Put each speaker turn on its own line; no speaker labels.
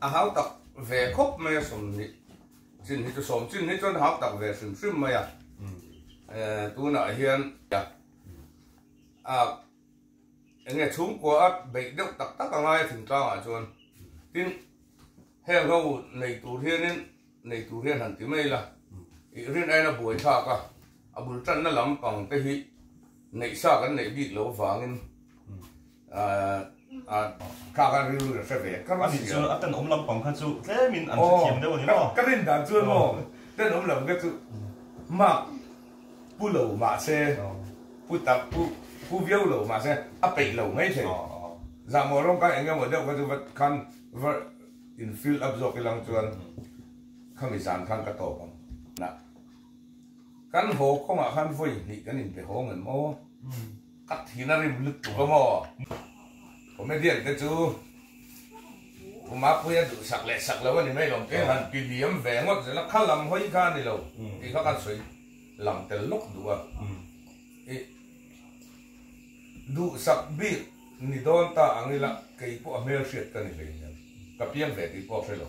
A hau tak ve khawp mai a 20 chin hi chu 10 chin hi chuan hau tak ve hrim hrim mai a. Tunah hian a enge chhungkua a beih deuh tak tak a ngai a thingtlangah chuan. Tin, heng ho nei tur hianin nei tur hian han ti mai la, i rin aina buai thlak a, a bul tanna lampang te hi neih sa kan neih bik lo vangin a kha khan rilru in a hre ve kar
a nih chuan a tenawm lampang kha chu tlemin an hrethiam deuh a ni maw?
Ka rin dan chuan maw tenawm lam kha chu mark pu lo mahse pu tak pu pu viau lo mahse a peih lo mai thei. Zahmawh rawng khan eng emaw deuh kha chu va khan va in fill up zawk ilang chuan khami zan khan ka tawp ang. Kan haw kawngah khan vawi hnih kan inpe haw ngem aw. Ka thin a rim lutuk a maw? Comedian te chu Puma Puia duhsak leh sak lo a ni mai lawm te han ti liam ve ngawt zel a, kha lam hawi kha a ni lo tih kha kan sawi lang tel lawk duh a. I duhsak bik ni dawn ta ang ila kei pawh a hmelhriat ka ni hleinem, ka piang ve tih pawh a hre lo.